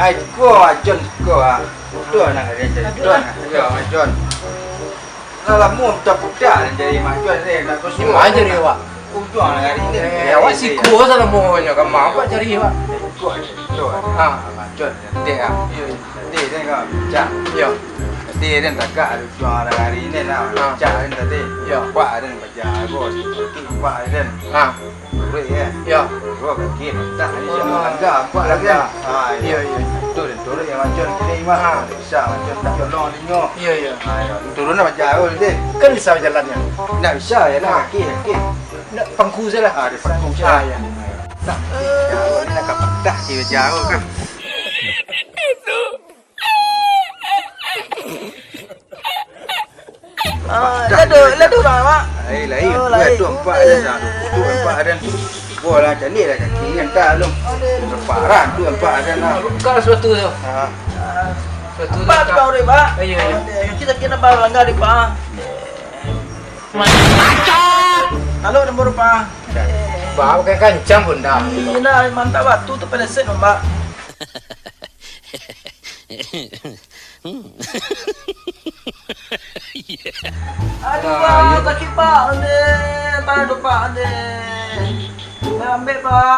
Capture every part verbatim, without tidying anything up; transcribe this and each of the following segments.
Ai, ko Majon ko, ah. Udah nak kalian jadi Aduh, tuan. ah. Yo, Majon. Lah lamo puta-puta nak jadi Majon ni, nak kosong. Cuma aja dia, Wak. Ujuang nak kali ni. Eh, awak siko salah mo nyo, kan mampak cari, Wak. Kok ada tu? Ah. Majon. Dek ah. Yo, yo. Dek dia kau. Cak. Yo. Dek dia tagak ada ujuang hari-hari ni lah. Ah. Cak dia tadi. Yo. Pak dia baca aku. Pak dia. Ah. Turun ya. Yo. Gua kaki patah ni, Oh. jangan langgar, buat lagi. Langgar. Ah, Iyo, iyo. iyo. Turun, turun ya Majon kini mah. Ah. Tak bisa Majon tak tolong dia nyo. Iyo, iyo. Ah, ya. Turun lah Majon tu. Kan bisa jalannya. Tak bisa ya lah Ah. kaki, kaki. Nak pangku saja lah. Ah, dia pangku saja. Ah, ya. Tak. Ya, nak patah dia jauh kan. Ah, lado, lado lah, Mak. Ai, lain. Oh, Buat lain. tu empat ada dah. Tu empat ada. Bola calik dah kaki kan tak lu. Parah tu empat ada lah. Buka sepatu tu. Ha. Sepatu Empat tu. Bang Urip, Pak. Ayo, ayo. Kita kena bawa langgar di Pak. Kalau nombor Pak. Bawa kancang pun dah. Ini mantap batu tu peleset, Pak. Aduh, Pak, sakit, Pak. Ondeh, Pak, aduh, Pak, ondeh. Pak, ambek, Pak.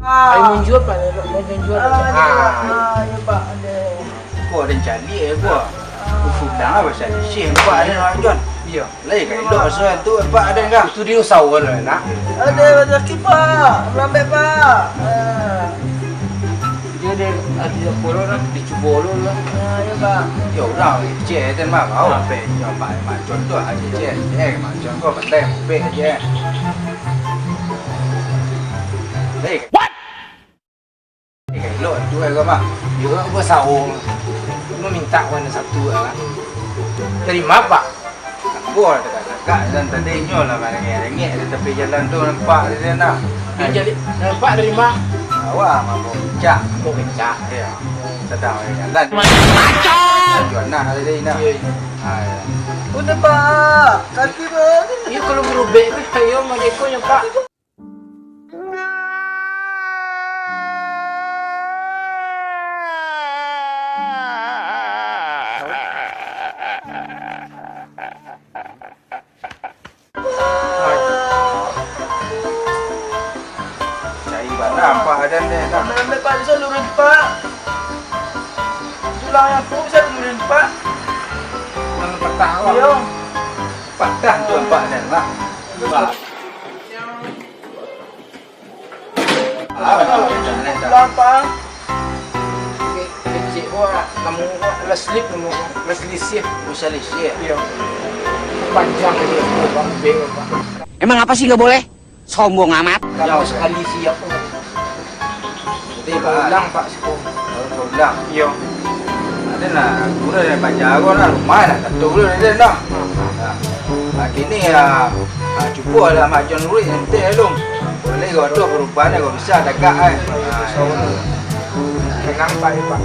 Ayo munjua, Pak. Ayo munjua, Pak. Ah, iya, Pak. Ah, iya, Pak. Aduh. Kok ada calik ya, Pak? Aku bilang apa, calik sih, Pak, ada orang jual. Iya. Lai ka elok asuah tu, Pak, ada enggak? Itu dia usahawan lah, nak. Ada rezeki, Pak. Lambek, Pak. Ah. Dia ada, ada apa lah, nak dicuba dulu lah. Ah, ya, Pak. Ya, orang leceh, dan mah, kau Ah. apa yang nyoba macam tu, ah, leceh, leceh, macam kau pandai, lambek je. Hei. What? Eh, elok tu, eh, kau, Mak. Yo, aku basawo. Aku minta warna satu lah. Terima, Pak. Aku lah tagak-tagak jalan tadi, nyo lah marengek-rengek di tapi jalan tu, nampak di dia nah. Dia jadi, nampak dari mak? Awak mabok kencak. Mabok kencak? Iya. Sadang di jalan. Macam! Tujuan nah tadi nah. Iya, iya. Ah, iya. Udah, Pak. Kaki, Pak. Iya, kalau berubek, ayo, madeko nyo, Pak. Cari barang, Pak, ada ni, dah. Ambil, ambil, Pak, bisa lurin, Pak. Tulang aku bisa lurin, Pak. Tulang patah, Pak. Iya. Patah tu, Pak, ni, Pak. Pak. Ah, betul, betul, betul. Lapang. Kecek ko, namo ko, lah slip namo ko, lah selisih. Oh, selisih. Iya. Panjang dia, lambek, Pak. Emang apa sih nggak boleh? Sombong amat. Kalau Jauh, sekali siap, Pak. Jadi, Pak. Ulang, Pak, siko. Kalau ulang. Iya. Ada lah, kurang dari pacar ko lah, rumah lah, tak tahu lah, ada lah. Hmm. Nah, kini ya, ah, cuba lah Mak John Ruiz nanti ya, Long. Boleh kau tu perubahan kau bisa tagak, eh. Tenang, Pak, ya, Pak.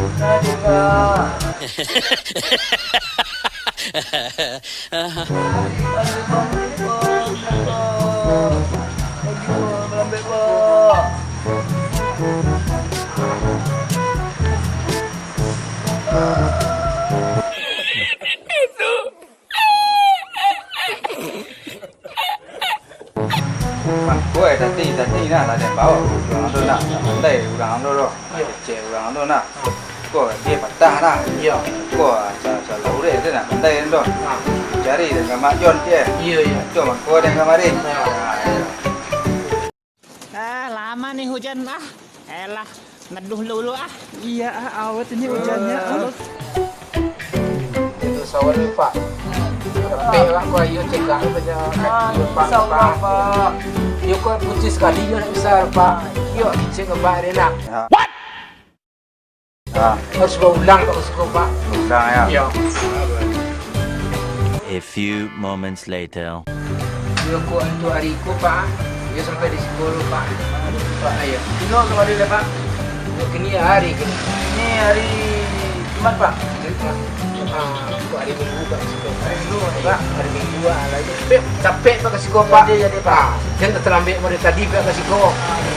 Mangko, eh, tadi, tadi nah, lah den bawa urang tu nah, pandai urang tu doh. Iyo. Kecek urang tu nah. Ko, dia patah nah. Iyo. Ko, sa-, salah urek tu nah, pandai tu. Ha. Cari dengan Mak John dia. Iyo, iyo. Tu mangko dia kamari. Ha. Ha, iyo. Ah, lama nih hujan, ah. Elah, neduh dulu, ah. Iya, ah, awet ini hujannya, ah. Itu sawah ni, Pak. Sampai lah, kau ayo cegah saja. Ah, Pak, sabar, Pak. Pak. Yo, kau putih sekali, yo, nak besar, Pak. Yo, cek ngebak dia nak. Ya. What? Ah. Harus baulang, Pak, harus baulang. Ulang, ya. Ya. A few moments later. Yo, ko antu ari ko, Pak. Yo sampai di siko lo, Pak. Pak, ayo. Tino kamari lah, Pak. Yo, kini hari kini. Ini hari Mat, Pak. Ah, Pak, hari Minggu, Pak, ka siko. Hari Minggu, Pak. Hari Minggu, ah, lagi. Pek, capek, Pak, ka siko, Pak. Jadi, jadi, Pak. Ah, jan talambek dari tadi, Pak, ka siko.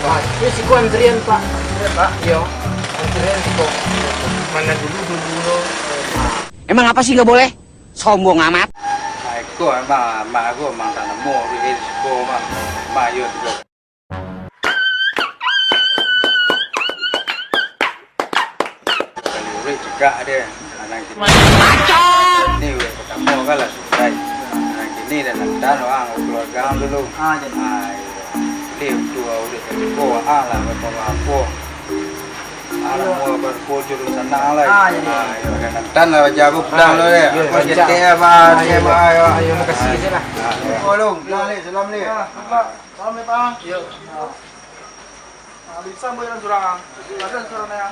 Ah, ini siko antrian, Pak. Antrian, Pak? Iyo. Antrian siko. Mana dulu, dulu, dulu. Ah. Emang apa sih nggak boleh? Sombong amat. Ah, iko emang, amak aku emang tak nemu duit siko, Mak. Mak, iyo, tigo. Kali urek cegak dia. Anak kini. Ni urek pertama kan lah susah. Anak kini dah nantan orang keluarga dulu. Ah, jadi. Ah, iyo. Jadi untuk urek kedua, ah, lah, bapak-bapak. Anak mau berkumpul dulu sana lah. Ah, jadi. Ah, iyo, dah nantan lah, jago pulang dulu ya. Iyo, iyo, lancar. Apa, ah, iyo, apa, iyo. Ayo, makasih je lah. Ah, iyo. Tolong, dah, Lek, salam, Lek. Ah, Pak. Salam ya, Pak. Yo. Nah, bisa, Boy, yang surang. Ada surang ya.